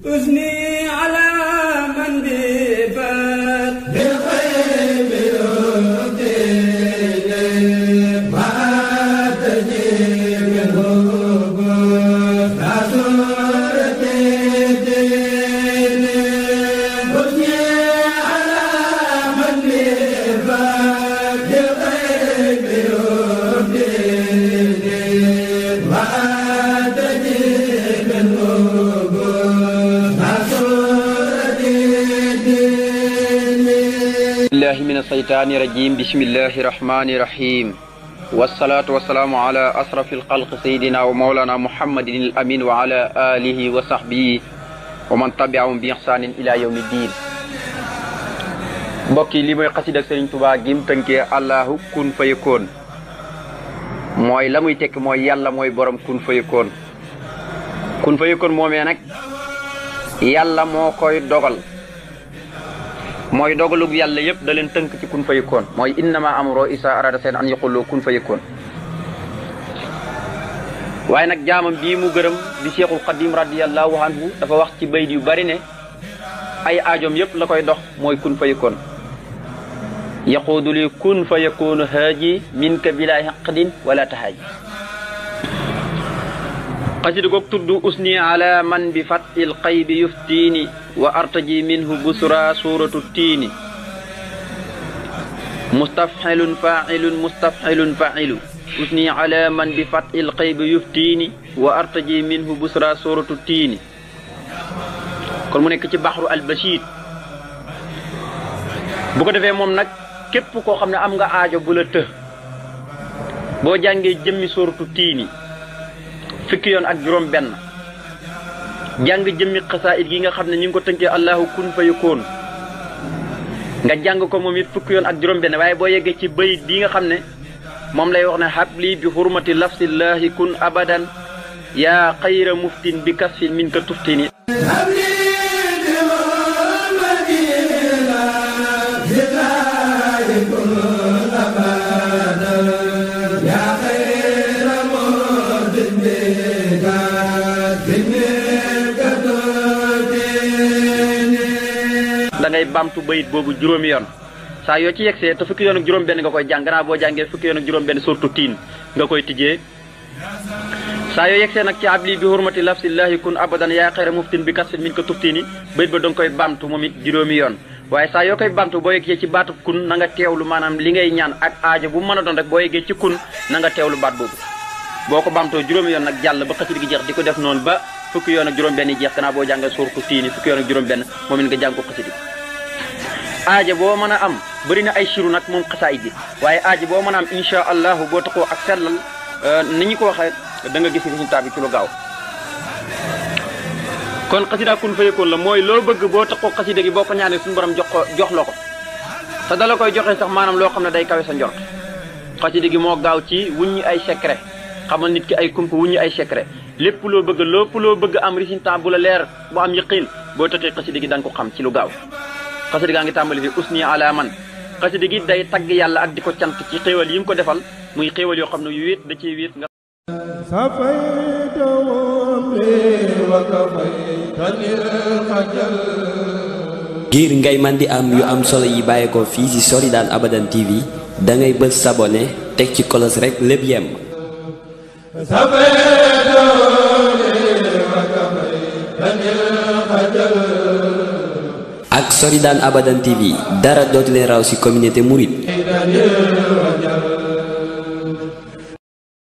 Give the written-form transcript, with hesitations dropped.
أثني على من بفات بالخير بالدين ما تجيب الهبوط لا صورة الدين أثني على من بفات بالخير بالدين ما تجيب الهبوط billahi min asheytaani rajim bismillahi rahmani rahim wasalaatu wasalaamu ala asrafi alxalq sayidina wa maulana muhammadin al amin wa ala alihi wa sahbihi wa man tabiahum bi ihsanin ila yawmi din. mbokk yi li mooy xasida Sëriñ Tuubaa gim tënkee allahu kun fayakoon mooy la muy tekk mooy yàlla mooy borom kun fayakoon. kun fayakoon moomee nag yàlla moo koy dogal mooy dogalub yàlla yëpp da leen tënk ci kun fayakoon mooy innama amro isa arada seen an yaqulu kun fayakoon. waaye nag jaamam bii mu gërëm di Cheikhul Xadim radiyallahu anhu dafa wax ci bayt yu bari ne ay aajoom yëpp la koy dox mooy kun fayakoon. yaquudu li kun fayakoonu haaji minka bila haqdin wala tahaaji. xasida goog tudd usni ala man bi fatil qaybi yuftiini wa artaji minhu busra suratu tiini mustafxilun failu usni ala man bi fatil qaybi yuftiini wa artaji minhu busra suratu tiini. kon mu nekk ci baxru albashir. bu ko defee moom nag képp koo xam ne am nga aajo bu la të boo jàngee jëmmi suratu tiini fukki yoon ak juróom benn jàng jëmmi xasaayid gi nga xam ne ñu ngi ko tënkee allahu kun fayakoon nga jàng ko moom it fukki yoon ak juróom benn waaye boo yeggee ci bayit bi nga xam ne moom lay wax ne habli bi hurmati lafsillahi kun abadan yaa xayra muftin bi kasfin min ka tuftini. da ngay bamtu bayit boobu juróomi yoon saa yoo ci yegsee te fukki yoon ak juróom benn nga koy jàng gannaaw boo jàngee fukki yoon ak juróom benn surtout tiin nga koy tijjee. saa yoo yegsee nag ci abli bi hurmati lafsillahi kun abadan yaa xayra muftin bi kasfin min ko tuftiini bayit ba danga koy bamtu moom it juróomi yoon. waaye saa yoo koy bamtu boo yeggee ci baatu kun na nga teewlu maanaam li ngay ñaan ak aajo bu mën a doon rek boo yeggee ci kun na nga teewlu baat boobu. boo ko bamtoo juróomi yoon nag jàll ba xasida gi jeex di ko def noonu ba fukki yoon ak juróom benn jeex gannaaw boo jàngee surtout tiini fukki yoon ak juróom benn moom it nga jàng ko xasida gi. aaja boo mën a am bëri na ay siru nag moom xasaayid bi waaye aaja boo mën a am insha allahu boo taxoo ak sellal ni ñu ko waxee da nga gis résultat bi ci lu gaaw. kon xasida kun fayakoon la mooy loo bëgg boo taxoo xasida gi boo ko ñaanee suñu borom jox la ko te dala koy joxe sax maanaam loo xam ne day kawe sa njort. xasida gi moo gaaw ci wuññi ay secret xamal nit ki ay kumpa wuññi ay secret lépp loo bëgg am résultat bu la leer bu am yëqiin boo taxee xasida gi da nga ko xam ci lu gaaw. xasida gaa ngi tàmbali fi usni ala man xasida gi day tagg yàlla ak di ko cant ci xéewal yi mu ko defal muy xéewal yoo xam ne yu wéet da ciy wéet nga ngir ngay man di am yu am solo yi bàyyeekoo fii ci Soridane Abadan TV da ngay bës sabone teg ci kolos rek lépp yem. ak Soridane Abadan TV dara dootu leen raw ci communauté mouride.